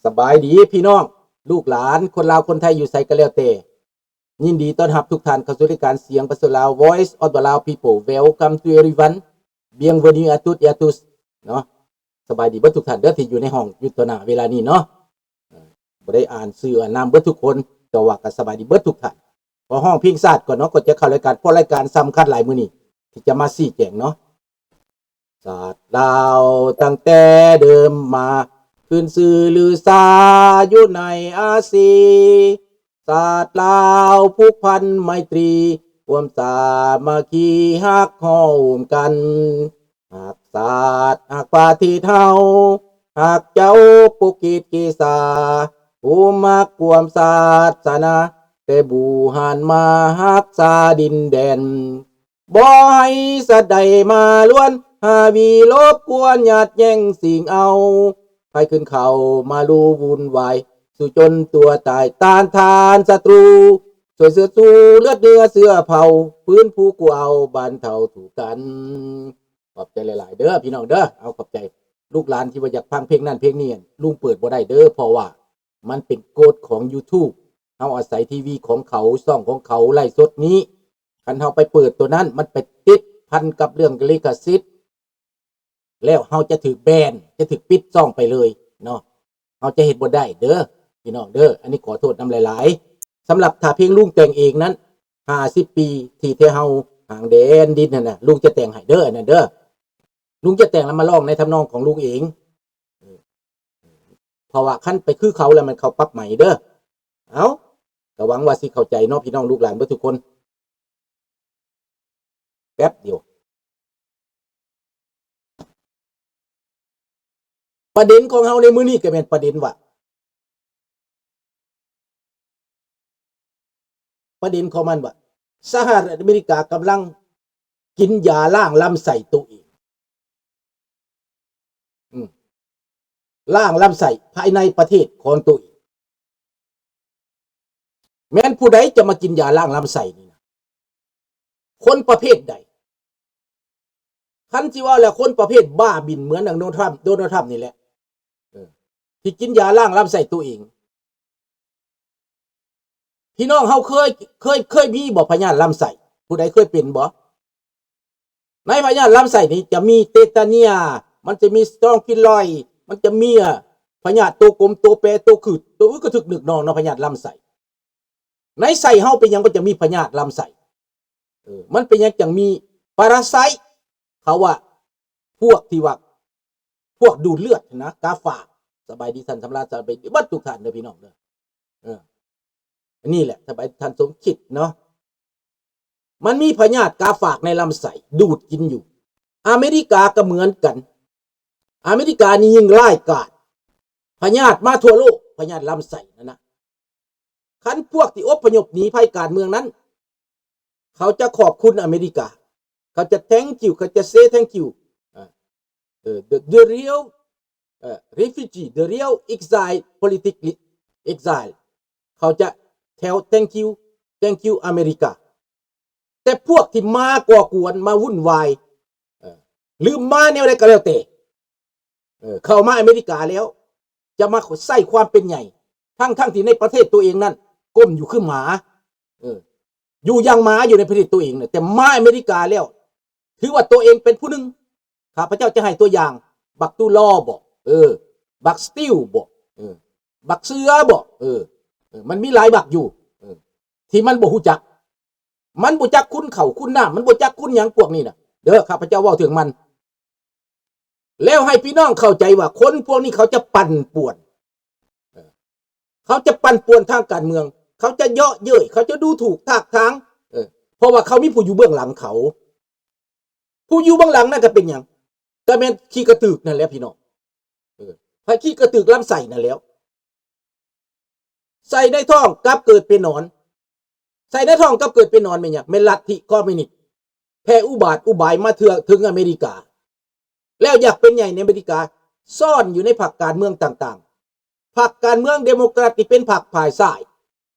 ສະບາຍດີພີ່ນ້ອງ ລູກຫຼານ ຄົນລາວຄົນໄທຢູ່ໃສກໍແລ້ວແຕ່ ຍິນດີຕ້ອນຮັບທຸກທ່ານເຂົ້າສູ່ລາຍການສຽງປະຊາຊົນລາວ Voice of the Lao People. Welcome to everyone. Bienvenue à toutes et à tous ເນາະ. ສະບາຍດີເບິດທຸກທ່ານເດີທີ່ຢູ່ໃນຫ້ອງຢູ່ຕໍ່ໜ້າເວລານີ້ເນາະ. ເອີ ບໍ່ໄດ້ອ່ານຊື່ອ່ານນາມເບິດທຸກຄົນ ແຕ່ວ່າກໍສະບາຍດີເບິດທຸກທ່ານ. ຂໍຮ້ອງເພງຊາດກ່ອນເນາະ ກ່ອນຈະເຂົ້າລາຍການ ເພາະລາຍການສຳຄັນຫຼາຍມື້ນີ້ ທີ່ຈະມາຊີ້ແຈງເນາະ. ຊາດລາວຕັ້ງແຕ່ເດີມມາ ຂຶ້ນຊື່ລືຊາຢູ່ໃນອາຊີ. ຊາດລາວຜູກພັນໄມຕີ ຮ່ວມສາມັກຄີຮັກຮ່ວມກັນ. ຮັກຊາດຮັກປະເທດເຮົາ ຮັກເຈົ້າປົກກິດເກສາ ຜູ້ມັກກວມສາສະໜາ ແຕ່ບູຮານມາຮັກສາດິນແດນ. ບໍ່ໃຫ້ສັດໃດມາລວນ ຫາວີລົບກວນ ຍາດແຍ່ງຊິງເອົາ ໃຜຂຶ້ນເຂົ້າມາລຸວຸ່ນວາຍ ສູ້ຈົນຕົວຕາຍ ຕ້ານທານສັດຕູ ຊ່ວຍເຊືອດຊູເລືອດເນື້ອເຊື້ອເຜົ່າ ຟື້ນຟູກູ້ເອົາບັນເທົາທຸກກັນ. ຂອບໃຈຫຼາຍໆເດີພີ່ນ້ອງເດີ. ເອົາ ຂອບໃຈລູກຫຼານທີ່ວ່າຢາກຟັງເພງນັ້ນເພງນີ້ ລຸງເປີດບໍ່ໄດ້ເດີ ເພາະວ່າມັນເປັນກົດຂອງ YouTube. ເຮົາອາໄສທີວີຂອງເຂົາ ຊ່ອງຂອງເຂົາ ໄລຟ໌ສົດນີ້ ຄັນເຮົາໄປເປີດຕົວນັ້ນ ມັນໄປຕິດພັນກັບເລື່ອງລິຂະສິດ ແລ້ວເຮົາຈະຖືກແບນ ຈະຖືກປິດຊ່ອງໄປເລີຍເນາະ. ເຮົາຈະເຮັດບໍ່ໄດ້ເດີພີ່ນ້ອງເດີ. ອັນນີ້ຂໍໂທດນຳຫຼາຍໆ. ສຳລັບຖ້າເພງລຸງແຕ່ງເອງນັ້ນ ຫ້າສິບປີທີ່ແທ້ເຮົາຫາງແດນດິນຫັ້ນນະ ລຸງຈະແຕ່ງໃຫ້ເດີ ອັນນັ້ນເດີ. ລຸງຈະແຕ່ງແລ້ວມາຮ້ອງໃນທຳນອງຂອງລຸງເອງ ເພາະວ່າຄັນໄປຄືເຂົາແລ້ວມັນເຂົາປັບໃໝເດີ. ເອົ້າ ກໍຫວັງວ່າຊິເຂົ້າໃຈເນາະ ພີ່ນ້ອງລູກຫຼານເບິດທຸກຄົນ. ແປັບດຽວ ປະເດັນຂອງເຮົາໃນມື້ນີ້ກໍແມ່ນປະເດັນວ່າ ປະເດັນຂອງມັນວ່າ ສະຫະລັດອາເມລິກາກຳລັງກິນຢາລ້າງລຳໄສ້ໂຕເອງ. ອືມ ລ້າງລຳໄສ້ພາຍໃນປະເທດຂອງໂຕເອງ. ແມ່ນຜູ້ໃດຈະມາກິນຢາລ້າງລຳໄສ້ນີ້ນະ? ຄົນປະເພດໃດ? ຄັນຊິເວົ້າແລ້ວ ຄົນປະເພດບ້າບິນເໝືອນດັ່ງໂດນັລ ທຣຳ ໂດນັລ ທຣຳນີ້ແຫຼະ ເອີ ທີ່ກິນຢາລ້າງລຳໄສ້ໂຕເອງ. ພີ່ນ້ອງເຮົາເຄີຍ ເຄີຍ ເຄີຍມີບໍ່ພະຍາດລຳໄສ້? ຜູ້ໃດເຄີຍເປັນບໍ່? ໃນພະຍາດລຳໄສ້ນີ້ຈະມີເຕຕາເນຍ ມັນຈະມີສະຕອງຟີລອຍ ມັນຈະມີ ອາ ພະຍາດໂຕກົມ ໂຕແປ ໂຕຂືດ ໂຕອຶກກະທຶກນຶກນອງເນາະ ພະຍາດລຳໄສ້. ໃນໄສ້ເຮົາເປັນຫຍັງມັນຈະມີພະຍາດລຳໄສ້? ເອີ ມັນເປັນຫຍັງຈັ່ງມີປາຣາໄຊ? ເຂົາວ່າພວກທີ່ວ່າ ພວກດູດເລືອດຫັ້ນນະ ກາຝາກ. ສະບາຍດີທ່ານສຳລານ ສະບາຍດີເບິດທຸກທ່ານເດີພີ່ນ້ອງເດີ. ເອີ ອັນນີ້ແຫຼະ ສະບາຍທ່ານສົມຄິດເນາະ. ມັນມີພະຍາດກາຝາກໃນລຳໄສ້ດູດກິນຢູ່. ອາເມລິກາກໍເໝືອນກັນ. ອາເມລິການີ້ຍິ່ງຮ້າຍກາດ. ພະຍາດມາທົ່ວໂລກ ພະຍາດລຳໄສ້ນັ້ນນະ. ຄັນພວກທີ່ອົບພະຍົບໜີໄພການເມືອງນັ້ນ ເຂົາຈະຂອບຄຸນອາເມລິກາ. ເຂົາຈະ thank you ເຂົາຈະ say thank you. ເອີ the real refugee, the real exile, politically exile. ເຂົາຈະ tell thank you, thank you ອາເມລິກາ. ແຕ່ພວກທີ່ມາກໍ່ກວນ ມາວຸ່ນວາຍ ເອີ ຫຼືມາແນວໃດກໍແລ້ວແຕ່ ເອີ ເຂົ້າມາອາເມລິກາແລ້ວ ຈະມາໃຊ້ຄວາມເປັນໃຫຍ່ ທັງໆທີ່ໃນປະເທດຕົວເອງນັ້ນກົ້ມຢູ່ຄືໝາ ເອີ ຢູ່ຢ່າງໝາຢູ່ໃນປະເທດຕົວເອງນະ ແຕ່ມາອາເມລິກາແລ້ວ ຖືວ່າຕົວເອງເປັນຜູ້ໜຶ່ງ. ຂ້າພະເຈົ້າຈະໃຫ້ຕົວຢ່າງ ບັກຕູລໍບໍ ເອີ ບັກສະຕິວບໍ ເອີ ບັກເສືອບໍ ເອີ ເອີ ມັນມີຫຼາຍບັກຢູ່ ເອີ ທີ່ມັນບໍ່ຮູ້ຈັກ. ມັນບໍ່ຈັກຄຸນເຂົ້າຄຸນນ້ຳ ມັນບໍ່ຈັກຄຸນຫຍັງພວກນີ້ນະເດີ. ຂ້າພະເຈົ້າເວົ້າເຖິງມັນ ແລ້ວໃຫ້ພີ່ນ້ອງເຂົ້າໃຈວ່າຄົນພວກນີ້ເຂົາຈະປັ່ນປ່ວນ ເອີ ເຂົາຈະປັ່ນປ່ວນທາງການເມືອງ ເຂົາຈະເຍາະເຍີ້ຍ ເຂົາຈະດູຖູກທາບທາງ ເອີ ເພາະວ່າເຂົາມີຜູ້ຢູ່ເບື້ອງຫຼັງເຂົາ. ຜູ້ຢູ່ເບື້ອງຫຼັງນັ້ນກໍເປັນຫຍັງ? ກໍແມ່ນຂີ້ກະຕືກນັ້ນແຫຼະພີ່ນ້ອງ ເອີ ໃຜຂີ້ກະຕືກລຳໄສ້ນັ້ນແຫຼະ. ໃສ່ໃນທ້ອງກັບເກີດເປັນໜອນ ໃສ່ໃນທ້ອງກັບເກີດເປັນໜອນແມ່ນຫຍັງ? ແມ່ນລັດທິຄອມມິວນິດ ແຜ່ອຸບາດອຸບາຍມາເທື່ອເຖິງອາເມລິກາ ແລ້ວຢາກເປັນໃຫຍ່ໃນອາເມລິກາ ຊ້ອນຢູ່ໃນພັກການເມືອງຕ່າງໆ. ພັກການເມືອງເດໂມແຄຣັດນີ້ເປັນພັກຝ່າຍຊ້າຍ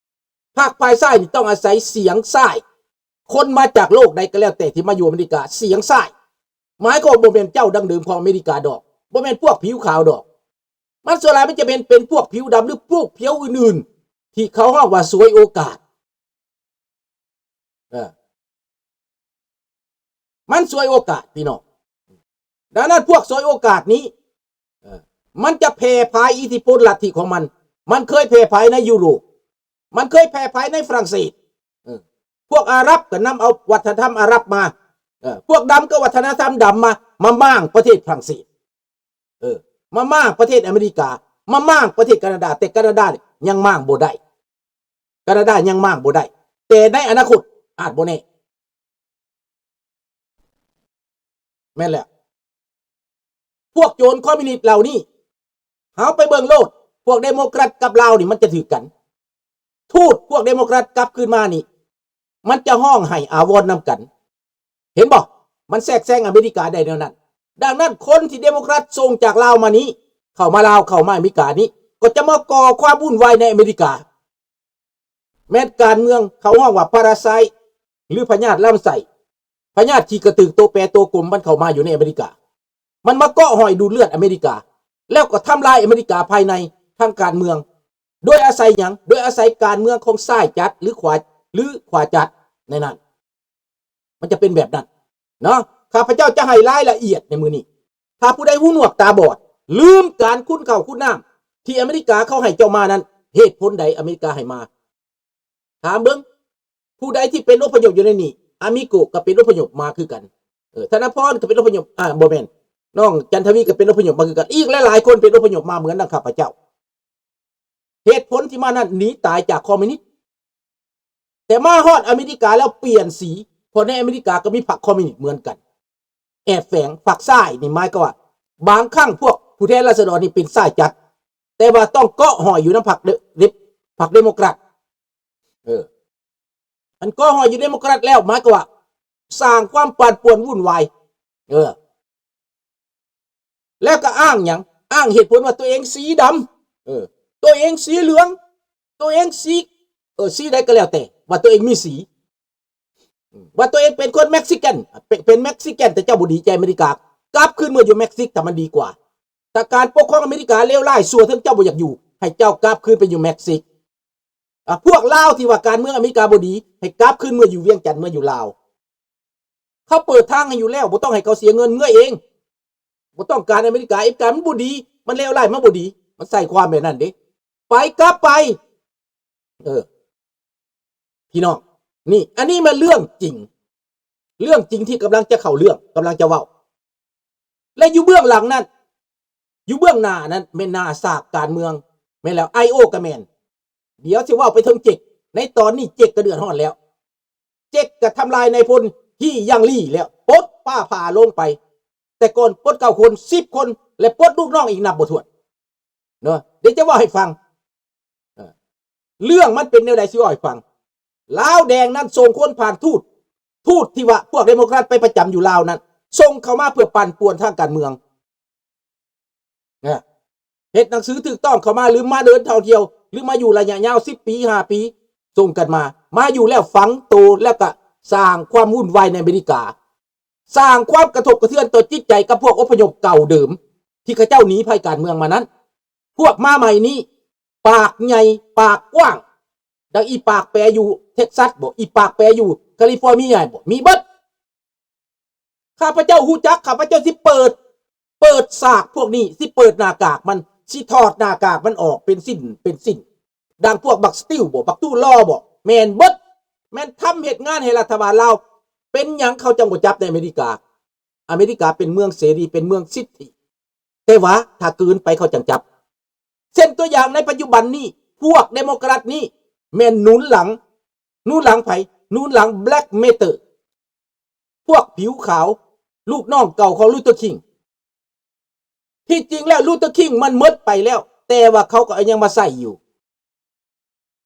ພັກຝ່າຍຊ້າຍນີ້ຕ້ອງອາໄສສຽງຊ້າຍ. ຄົນມາຈາກໂລກໃດກໍແລ້ວແຕ່ທີ່ມາຢູ່ອາເມລິກາ ສຽງຊ້າຍ ໝາຍຄວາມບໍ່ແມ່ນເຈົ້າດັ້ງເດີມຂອງອາເມລິກາດອກ ບໍ່ແມ່ນພວກຜິວຂາວດອກ. ມັນສ່ວນຫຼາຍມັນຈະເປັນ ເປັນພວກຜິວດຳ ຫຼື ພວກຜິວອື່ນໆ ທີ່ເຂົາຮ້ອງວ່າສວຍໂອກາດ. ເອີ ມັນສວຍໂອກາດ ພີ່ນ້ອງ. ດັ່ງນັ້ນ ພວກສວຍໂອກາດນີ້ ເອີ ມັນຈະແຜ່ຜາຍອິດທິພົນລັດທິຂອງມັນ. ມັນເຄີຍແຜ່ຜາຍໃນຢູໂຣບ, ມັນເຄີຍແຜ່ຜາຍໃນຝຣັ່ງເສດ. ເອີ ພວກອາຣັບກໍນຳເອົາວັດທະນະທຳອາຣັບມາ. ເອີ ພວກດຳກໍວັດທະນະທຳດຳມາ, ມາມ້າງປະເທດຝຣັ່ງເສດ. ເອີ ມາມ້າງປະເທດອາເມລິກາ, ມາມ້າງປະເທດການາດາ, ແຕ່ການາດານີ້ຍັງມ້າງບໍ່ໄດ້. ການາດາຍັງມ້າງບໍ່ໄດ້, ແຕ່ໃນອະນາຄົດອາດບໍ່ແນ່. ແມ່ນແລ້ວ. ພວກໂຈນຄອມມິວນິດເຫຼົ່ານີ້, ເຮົາໄປເບິ່ງໂລດ, ພວກເດໂມແຄຣດກັບລາວນີ້ມັນຈະຖືກກັນ. ທູດພວກເດໂມແຄຣດກັບຄືນມານີ້, ມັນຈະຮ້ອງໄຫ້ອາວອນນຳກັນ. ເຫັນບໍ່? ມັນແຊກແຊງອາເມລິກາໄດ້ແນວນັ້ນ. ດັ່ງນັ້ນ ຄົນທີ່ເດໂມແຄຣດສົ່ງຈາກລາວມານີ້, ເຂົ້າມາລາວ, ເຂົ້າມາອາເມລິການີ້, ກໍຈະມາກໍ່ຄວາມວຸ່ນວາຍໃນອາເມລິກາ. ແມ່ນການເມືອງ ເຂົາຮ້ອງວ່າ parasite ຫຼື ພະຍາດລຳໄສ້, ພະຍາດຂີ້ກະຕືກໂຕແປໂຕກົມ ມັນເຂົ້າມາຢູ່ໃນອາເມລິກາ. ມັນມາເກາະຫ້ອຍດູດເລືອດອາເມລິກາ, ແລ້ວກໍທຳລາຍອາເມລິກາພາຍໃນທາງການເມືອງ. ໂດຍອາໄສຫຍັງ? ໂດຍອາໄສການເມືອງຂອງຊາຍຈັດ ຫຼື ຂວາ ຫຼື ຂວາຈັດໃນນັ້ນ. ມັນຈະເປັນແບບນັ້ນເນາະ. ຂ້າພະເຈົ້າຈະໃຫ້ລາຍລະອຽດໃນມື້ນີ້. ຖ້າຜູ້ໃດຫູໜວກຕາບອດ, ລືມການຂຸດເຂົ້າຂຸດນ້ຳທີ່ອາເມລິກາເຂົາໃຫ້ເຈົ້າມານັ້ນ, ເຫດຜົນໃດອາເມລິກາໃຫ້ມາ? ຖາມເບິ່ງ, ຜູ້ໃດທີ່ເປັນອົບພະຍົບຢູ່ໃນນີ້, ອາມິໂກະກໍເປັນອົບພະຍົບມາຄືກັນ. ເອີ, ທະນະພອນກໍເປັນອົບພະຍົບ, ອາ, ບໍ່ແມ່ນ, ນ້ອງຈັນທະວີກໍເປັນອົບພະຍົບມາຄືກັນ. ອີກຫຼາຍໆຄົນເປັນອົບພະຍົບມາເໝືອນດັ່ງຂ້າພະເຈົ້າ. ເຫດຜົນທີ່ມານັ້ນ ໜີຕາຍຈາກຄອມມິວນິດ. ແຕ່ມາຮອດອາເມລິກາແລ້ວປ່ຽນສີ, ເພາະໃນອາເມລິກາກໍມີພັກຄອມມິວນິດເໝືອນກັນ. ແອບແຝງ, ພັກຊ້າຍນີ້ໝາຍຄວາມວ່າ ບາງຄັ້ງພວກຜູ້ແທນລາຊະດອນນີ້ເປັນຊາຍຈັດ, ແຕ່ວ່າຕ້ອງເກາະຫ້ອຍຢູ່ນຳພັກເດ ເດ ພັກເດໂມແຄຣດ. ເອີ, ອັນເກາະຫ້ອຍຢູ່ເດໂມແຄຣດແລ້ວ ໝາຍຄວາມວ່າສ້າງຄວາມປັ່ນປ່ວນວຸ່ນວາຍ. ເອີ, ແລ້ວກໍອ້າງຫຍັງ? ອ້າງເຫດຜົນວ່າຕົວເອງສີດຳ, ເອີ, ຕົວເອງສີເຫຼືອງ, ຕົວເອງສີ, ເອີ, ສີໃດກໍແລ້ວແຕ່ ວ່າຕົວເອງມີສີ, ວ່າຕົວເອງເປັນຄົນເມັກຊິກັນ, ເປັນ, ເປັນເມັກຊິກັນ, ແຕ່ເຈົ້າບໍ່ດີໃຈອາເມລິກາ, ກັບຄືນເມືອຢູ່ເມັກຊິກ ຖ້າມັນດີກວ່າ. ຖ້າການປົກຄອງອາເມລິກາເລວຮ້າຍຊົ່ວເຖິງເຈົ້າບໍ່ຢາກຢູ່, ໃຫ້ເຈົ້າກັບຄືນໄປຢູ່ເມັກຊິກ. ອາ, ພວກລາວທີ່ວ່າການເມືອງອາເມລິກາບໍ່ດີ, ໃຫ້ກັບຄືນເມືອຢູ່ວຽງຈັນ, ເມືອຢູ່ລາວ. ເຂົາເປີດທາງໃຫ້ຢູ່ແລ້ວ, ບໍ່ຕ້ອງໃຫ້ເຂົາເສຍເງິນ, ເມືອເອງ. ບໍ່ຕ້ອງການອາເມລິກາ, ອາເມລິກາມັນບໍ່ດີ, ມັນເລວຮ້າຍ, ມັນບໍ່ດີ, ມັນໃສ່ຄວາມແບບນັ້ນເດ້. ໄປ, ກັບໄປ. ເອີ, ພີ່ນ້ອງ, ນີ້, ອັນນີ້ມັນເລື່ອງຈິງ, ເລື່ອງຈິງທີ່ກຳລັງຈະເຂົ້າເລື່ອງ, ກຳລັງຈະເວົ້າ. ແລະ ຢູ່ເບື້ອງຫຼັງນັ້ນ, ຢູ່ເບື້ອງໜ້ານັ້ນແມ່ນໜ້າສາກການເມືອງ, ແມ່ນແລ້ວ, ໄອໂອກໍແມ່ນ. ດຽວຊິເວົ້າໄປເຖິງເຈັກ, ໃນຕອນນີ້ເຈັກກໍເດືອດຮ້ອນແລ້ວ. ເຈັກກໍທຳລາຍນາຍພົນ ຮີ່ ຢັງລີ ແລ້ວ, ປົດຟ້າຜ່າລົງໄປ. ແຕ່ກ່ອນປົດເກົ້າຄົນ, ສິບຄົນ, ແລະ ປົດລູກນ້ອງອີກນັບບໍ່ຖ້ວນ. ເນາະ, ດຽວຈະເວົ້າໃຫ້ຟັງ. ເອີ, ເລື່ອງມັນເປັນແນວໃດ ຊິເວົ້າໃຫ້ຟັງ. ລາວແດງນັ້ນສົ່ງຄົນຜ່ານທູດ, ທູດທີ່ວ່າພວກເດໂມແຄຣດໄປປະຈຳຢູ່ລາວນັ້ນ, ສົ່ງເຂົ້າມາເພື່ອປັ່ນປ່ວນທາງການເມືອງ. ນະ, ເຮັດໜັງສືຖືກຕ້ອງເຂົ້າມາ ຫຼື ມາເດີນທ່ອງທ່ຽວ ຫຼື ມາຢູ່ໄລຍະຍາວສິບປີ, ຫ້າປີ, ສົ່ງກັນມາ, ມາຢູ່ແລ້ວຝັງໂຕ ແລ້ວກະສ້າງຄວາມວຸ່ນວາຍໃນອາເມລິກາ, ສ້າງຄວາມກະທົບກະເທືອນຕໍ່ຈິດໃຈກັບພວກອົບພະຍົບເກົ່າເດີມ ທີ່ເຂົາເຈົ້າໜີໄພການເມືອງມານັ້ນ. ພວກມາໃໝ່ນີ້ ປາກໃຫຍ່ ປາກກວ້າງ ດັ່ງອີປາກແປຢູ່ເທັກຊັສບໍ, ອີປາກແປຢູ່ຄາລິຟໍເນຍບໍ, ມີເບິດ. ຂ້າພະເຈົ້າຮູ້ຈັກ, ຂ້າພະເຈົ້າຊິເປີດ, ເປີດສາກພວກນີ້, ຊິເປີດໜ້າກາກມັນ, ຊິຖອດໜ້າກາກມັນອອກເປັນຊິ້ນເປັນຊິ້ນ. ດັ່ງພວກບັກສະຕິວບໍ, ບັກຕູລໍບໍ, ແມ່ນເບິດ. ແມ່ນທຳເຮັດງານໃຫ້ລັດຖະບານລາວ. ເປັນຫຍັງເຂົາຈັ່ງບໍ່ຈັບໃນອາເມລິກາ? ອາເມລິກາເປັນເມືອງເສລີ, ເປັນເມືອງສິດທິ. ແຕ່ວ່າຖ້າເກີນໄປເຂົາຈັ່ງຈັບ. ເຊັ່ນຕົວຢ່າງໃນປັດຈຸບັນນີ້, ພວກເດໂມແຄຣດນີ້ແມ່ນໜູນຫຼັງ, ໜູນຫຼັງໃຜ? ໜູນຫຼັງ Black Panther, ພວກຜິວຂາວ, ລູກນ້ອງເກົ່າຂອງ Luther King. ທີ່ຈິງແລ້ວ Luther King ມັນໝົດໄປແລ້ວ, ແຕ່ວ່າເຂົາກໍເອົາຍັງມາໃຊ້ຢູ່.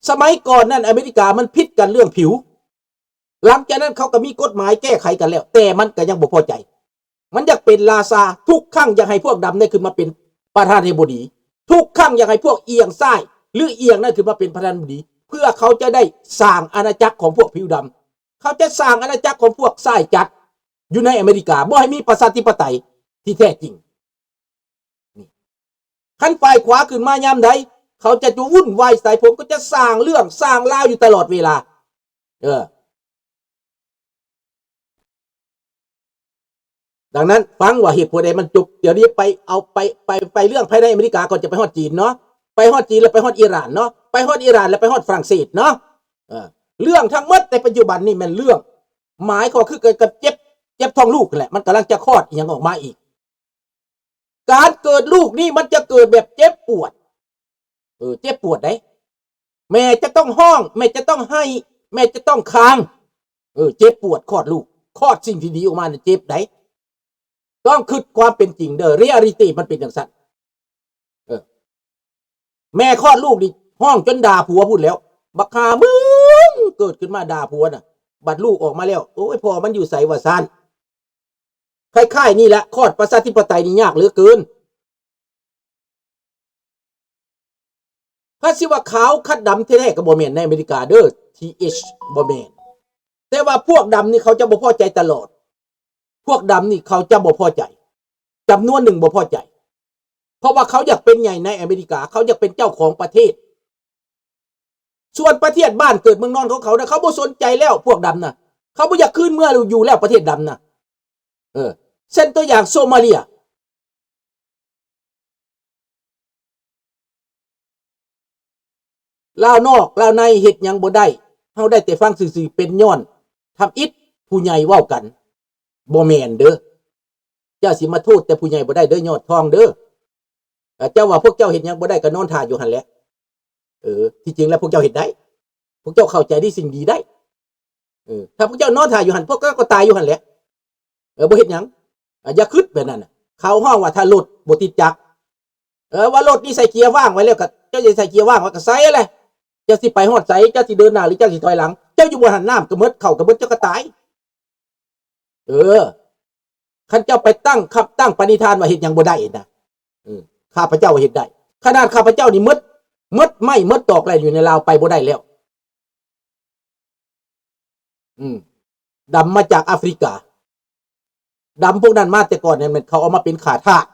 ສະໄໝກ່ອນນັ້ນອາເມລິກາມັນຜິດກັນເລື່ອງຜິວ. ຫຼັງຈາກນັ້ນເຂົາກໍມີກົດໝາຍແກ້ໄຂກັນແລ້ວ, ແຕ່ມັນກໍຍັງບໍ່ພໍໃຈ. ມັນຢາກເປັນລາຊາ, ທຸກຄັ້ງຢາກໃຫ້ພວກດຳໄດ້ຂຶ້ນມາເປັນປະທານາທິບໍດີ, ທຸກຄັ້ງຢາກໃຫ້ພວກອຽງຊ້າຍ ຫຼື ອຽງນັ້ນຂຶ້ນມາເປັນປະທານາທິບໍດີ, ເພື່ອເຂົາຈະໄດ້ສ້າງອານາຈັກຂອງພວກຜິວດຳ, ເຂົາຈະສ້າງອານາຈັກຂອງພວກຊາຍຈັດຢູ່ໃນອາເມລິກາ, ບໍ່ໃຫ້ມີປະຊາທິປະໄຕທີ່ແທ້ຈິງ. ນີ້, ໃຜ ຄັນຝ່າຍຂວາຂຶ້ນມາຍາມໃດ ເຂົາຈະຈຸວຸ່ນວາຍໃສ່ ຜົມກໍຈະສ້າງເລື່ອງສ້າງລາວຢູ່ຕະຫຼອດເວລາ. ເອີ ດັ່ງນັ້ນ ຟັງວ່າເຫດຜົນໃດມັນຈົບ. ດຽວນີ້ໄປເອົາ ໄປ ໄປ ໄປເລື່ອງພາຍໃນອາເມລິກາກ່ອນ ຈະໄປຮອດຈີນເນາະ, ໄປຮອດຈີນແລ້ວໄປຮອດອີຣານເນາະ, ໄປຮອດອີຣານແລ້ວໄປຮອດຝຣັ່ງເສດເນາະ. ເອີ ເລື່ອງທັງໝົດໃນປັດຈຸບັນນີ້ແມ່ນເລື່ອງ ໝາຍຄວາມຄືກັນກັບເຈັບ ເຈັບທ້ອງລູກນັ້ນແຫຼະ ມັນກຳລັງຈະຄອດອີ່ຫຍັງອອກມາອີກ. ການເກີດລູກນີ້ມັນຈະເກີດແບບເຈັບປວດ ເອີ ເຈັບປວດເດ້. ແມ່ຈະຕ້ອງຮ້ອງ ແມ່ຈະຕ້ອງໄຫ້ ແມ່ຈະຕ້ອງຄາງ ເອີ ເຈັບປວດຄອດລູກ ຄອດສິ່ງທີ່ດີອອກມານັ້ນເຈັບໄດ້. ຕ້ອງຄິດຄວາມເປັນຈິງເດີ reality ມັນເປັນຈັ່ງຊັ້ນ. ເອີ ແມ່ຄອດລູກນີ້ຮ້ອງຈົນດ່າຜົວພຸ້ນແລ້ວ ບັກຫາມຶງ ເກີດຂຶ້ນມາດ່າຜົວນະ. ບັດລູກອອກມາແລ້ວ ໂອ້ຍ ພໍ່ມັນຢູ່ໃສ ວ່າຊັ້ນ. ຄ້າຍໆນີ້ແຫຼະ ຄອດປະຊາທິປະໄຕນີ້ຍາກເຫຼືອເກີນ. ພາດຊິວ່າຂາວຄັດດຳແທ້ໆກໍບໍ່ແມ່ນໃນອາເມລິກາເດີ TH ບໍ່ແມ່ນ. ແຕ່ວ່າພວກດຳນີ້ເຂົາຈະບໍ່ພໍໃຈຕະຫຼອດ ພວກດຳນີ້ເຂົາຈະບໍ່ພໍໃຈ ຈຳນວນໜຶ່ງບໍ່ພໍໃຈ ເພາະວ່າເຂົາຢາກເປັນໃຫຍ່ໃນອາເມລິກາ ເຂົາຢາກເປັນເຈົ້າຂອງປະເທດ. ສ່ວນປະເທດບ້ານເກີດເມືອງນອນຂອງເຂົານະ ເຂົາບໍ່ສົນໃຈແລ້ວ ພວກດຳນະ ເຂົາບໍ່ຢາກຄືນເມືອຢູ່ແລ້ວ ປະເທດດຳນະ. ເອີ ເຊັ່ນຕົວຢ່າງໂຊມາເລຍ ລາວນອກລາວໃນເຮັດຫຍັງບໍ່ໄດ້ ເຮົາໄດ້ແຕ່ຟັງຊື່ໆ ເປັນຍ້ອນທຳອິດຜູ້ໃຫຍ່ເວົ້າກັນ. ບໍ່ແມ່ນເດີ ເຈົ້າຊິມາໂທດແຕ່ຜູ້ໃຫຍ່ບໍ່ໄດ້ເດີ ຍອດທອງເດີ. ເຈົ້າວ່າພວກເຈົ້າເຮັດຫຍັງບໍ່ໄດ້ ກໍນອນຖ້າຢູ່ຫັ້ນແຫຼະ. ເອີ ທີ່ຈິງແລ້ວພວກເຈົ້າເຮັດໄດ້ ພວກເຈົ້າເຂົ້າໃຈໃນສິ່ງດີໄດ້. ເອີ ຖ້າພວກເຈົ້ານອນຖ້າຢູ່ຫັ້ນ ພວກເຈົ້າກໍຕາຍຢູ່ຫັ້ນແຫຼະ. ເອີ ບໍ່ເຮັດຫຍັງ ອາ ຢ່າຄິດແບບນັ້ນນະ. ເຂົາຮ້ອງວ່າຖ້າລົດບໍ່ຕິດຈັກ ເອີ ວ່າລົດນີ້ໃສ່ເກຍວ່າງໄວ້ແລ້ວ ກໍເຈົ້າຈະໃສ່ເກຍວ່າງໄວ້ກໍໃສ່ແຫຼະ. ເຈົ້າຊິໄປຮອດໃສ ເຈົ້າຊິເດີນໜ້າ ຫຼື ເຈົ້າຊິຖອຍຫຼັງ ເຈົ້າຢູ່ບໍ່ຫັ້ນ ນ້ຳກໍໝົດ ເຂົ້າກໍໝົດ ເຈົ້າກໍຕາຍ. ເອີ ຄັນເຈົ້າໄປຕັ້ງ ຂັບຕັ້ງປະນິທານວ່າເຮັດຫຍັງບໍ່ໄດ້ນະ ເອີ ຂ້າພະເຈົ້າເຮັດໄດ້. ຂະໜາດຂ້າພະເຈົ້ານີ້ໝົດ ໝົດໄມ້ໝົດຕອກແລ້ວ ຢູ່ໃນລາວໄປບໍ່ໄດ້ແລ້ວ. ອືມ ດຳມາຈາກອາຟຣິກາ ດຳພວກນັ້ນມາແຕ່ກ່ອນນັ້ນແມ່ນເຂົາເອົາມາເປັນຂ້າທາດ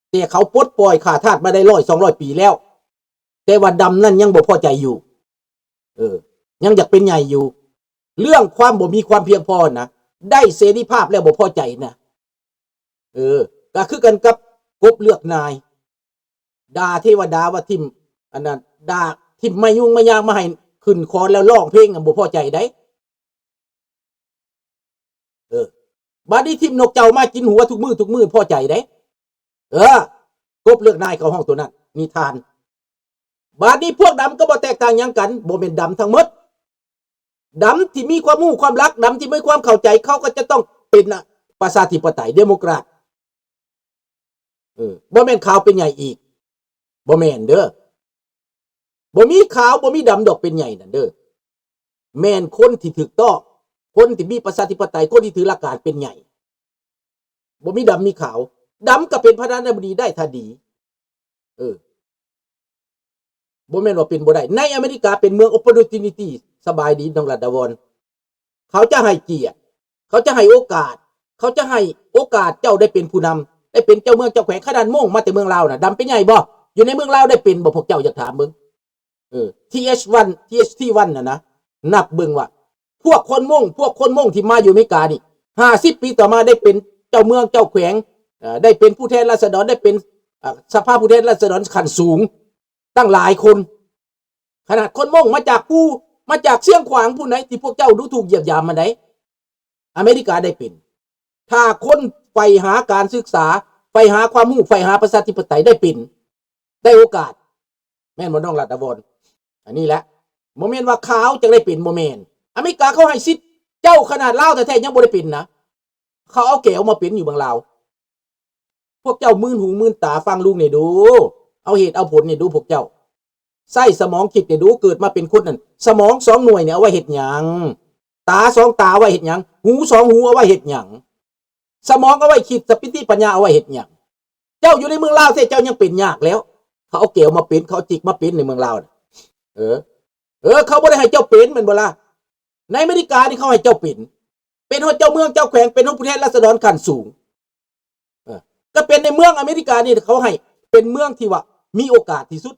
ແຕ່ເຂົາປົດປ່ອຍຂ້າທາດມາໄດ້ຮ້ອຍສອງຮ້ອຍປີແລ້ວ ແຕ່ວ່າດຳນັ້ນຍັງບໍ່ພໍໃຈຢູ່ ເອີ ຍັງຢາກເປັນໃຫຍ່ຢູ່. ເລື່ອງຄວາມບໍ່ມີຄວາມພຽງພໍນະ ໄດ້ເສລີພາບແລ້ວບໍ່ພໍໃຈນະ. ເອີ ກໍຄືກັນກັບກົບເລືອກນາຍ ດ່າເທວະດາວ່າຖິ້ມ ອັນນັ້ນ ດ່າຖິ້ມໄມ້ຍຸງໄມ້ຍາງມາໃຫ້ຂຶ້ນຄອນແລ້ວຮ້ອງເພງນະ ບໍ່ພໍໃຈໃດ. ເອີ ບາດນີ້ຖິ້ມນົກເຈົ້າມາກິນຫົວທຸກມື້ທຸກມື້ພໍໃຈໃດ. ເອີ ກົບເລືອກນາຍເຂົາຮ້ອງຕົວນັ້ນ ນິທານ. ບາດນີ້ພວກດຳກໍບໍ່ແຕກຕ່າງຫຍັງກັນ ບໍ່ແມ່ນດຳທັງໝົດ. ດຳທີ່ມີຄວາມຮູ້ຄວາມລັກ ດຳທີ່ມີຄວາມເຂົ້າໃຈ ເຂົາກໍຈະຕ້ອງເປັນປະຊາທິປະໄຕ ເດໂມຄຣາດ. ເອີ ບໍ່ແມ່ນຂາວເປັນໃຫຍ່ອີກ ບໍ່ແມ່ນເດີ. ບໍ່ມີຂາວ ບໍ່ມີດຳດອກເປັນໃຫຍ່ນັ້ນເດີ. ແມ່ນຄົນທີ່ຖືກຕ້ອງ ຄົນທີ່ມີປະຊາທິປະໄຕ ຄົນທີ່ຖືຫຼັກການເປັນໃຫຍ່. ບໍ່ມີດຳມີຂາວ ດຳກໍເປັນປະທານາທິບໍດີໄດ້ຖ້າດີ. ເອີ ບໍ່ແມ່ນວ່າເປັນບໍ່ໄດ້. ໃນອາເມລິກາເປັນເມືອງ opportunity ສະບາຍດີ ນ້ອງລັດດາວອນ. ເຂົາຈະໃຫ້ກຽດ ເຂົາຈະໃຫ້ໂອກາດ ເຂົາຈະໃຫ້ໂອກາດເຈົ້າໄດ້ເປັນຜູ້ນຳ ໄດ້ເປັນເຈົ້າເມືອງເຈົ້າແຂວງ. ຂະໜາດມົ້ງມາແຕ່ເມືອງລາວນະ ດຳເປັນໃຫຍ່ບໍ່? ຢູ່ໃນເມືອງລາວໄດ້ເປັນບໍ່? ພວກເຈົ້າຢາກຖາມເບິ່ງ. ເອີ ທີເອັດວັນ ທີເອັດວັນນະນະ ນັບເບິ່ງວ່າ ພວກຄົນມົ້ງ ພວກຄົນມົ້ງທີ່ມາຢູ່ອາເມລິການີ້ ຫ້າສິບປີຕໍ່ມາໄດ້ເປັນເຈົ້າເມືອງເຈົ້າແຂວງ ເອີ ໄດ້ເປັນຜູ້ແທນລາຊະດອນ ໄດ້ເປັນ ເອີ ສະພາຜູ້ແທນລາຊະດອນຂັ້ນສູງ ຕັ້ງຫຼາຍຄົນ. ຂະໜາດຄົນມົ້ງມາຈາກພູ ມາຈາກຊຽງຂວາງພຸ້ນໃດ ທີ່ພວກເຈົ້າດູຖູກຢຽບຢາມຫັ້ນໃດ ອາເມລິກາໄດ້ເປັນ. ຖ້າຄົນໃຝ່ຫາການສຶກສາ ໃຝ່ຫາຄວາມຮູ້ ໃຝ່ຫາປະຊາທິປະໄຕ ໄດ້ເປັນ ໄດ້ໂອກາດ ແມ່ນບໍ່ ນ້ອງລັດດາວອນ? ອັນນີ້ແຫຼະ ບໍ່ແມ່ນວ່າຂາວຈັ່ງໄດ້ເປັນ ບໍ່ແມ່ນ. ອາເມລິກາເຂົາໃຫ້ສິດເຈົ້າ ຂະໜາດລາວແທ້ໆຍັງບໍ່ໄດ້ເປັນນະ ເຂົາເອົາແກວມາເປັນຢູ່ເມືອງລາວ. ພວກເຈົ້າມື່ນຫູມື່ນຕາຟັງລຸງແດ່ດູ ເອົາເຫດເອົາຜົນແດ່ດູ ພວກເຈົ້າໃຊ້ສະໝອງຄິດແດ່ດູ. ເກີດມາເປັນຄົນນັ້ນ ສະໝອງສອງໜ່ວຍນີ້ເອົາໄວ້ເຮັດຫຍັງ? ຕາສອງຕາເອົາໄວ້ເຮັດຫຍັງ? ຫູສອງຫູເອົາໄວ້ເຮັດຫຍັງ? ສະໝອງເອົາໄວ້ຄິດ ສະຕິປັນຍາເອົາໄວ້ເຮັດຫຍັງ? ເຈົ້າຢູ່ໃນເມືອງລາວແທ້ ເຈົ້າຍັງເປັນຍາກແລ້ວ. ເຂົາເອົາແກວມາເປັນ ເຂົາເອົາຈິກມາເປັນໃນເມືອງລາວນະ. ເອີ ເອີ ເຂົາບໍ່ໄດ້ໃຫ້ເຈົ້າເປັນແມ່ນບໍ່ລະ? ໃນອາເມລິການີ້ເຂົາໃຫ້ເຈົ້າເປັນ ເປັນຮອດເຈົ້າເມືອງເຈົ້າແຂວງ ເປັນຮອດຜູ້ແທນລາຊະດອນຂັ້ນສູງ. ເອີ ກໍເປັນໃນເມືອງອາເມລິການີ້ເຂົາໃຫ້ເປັນເມືອງທີ່ວ່າ ມີໂອກາດທີ່ສຸດ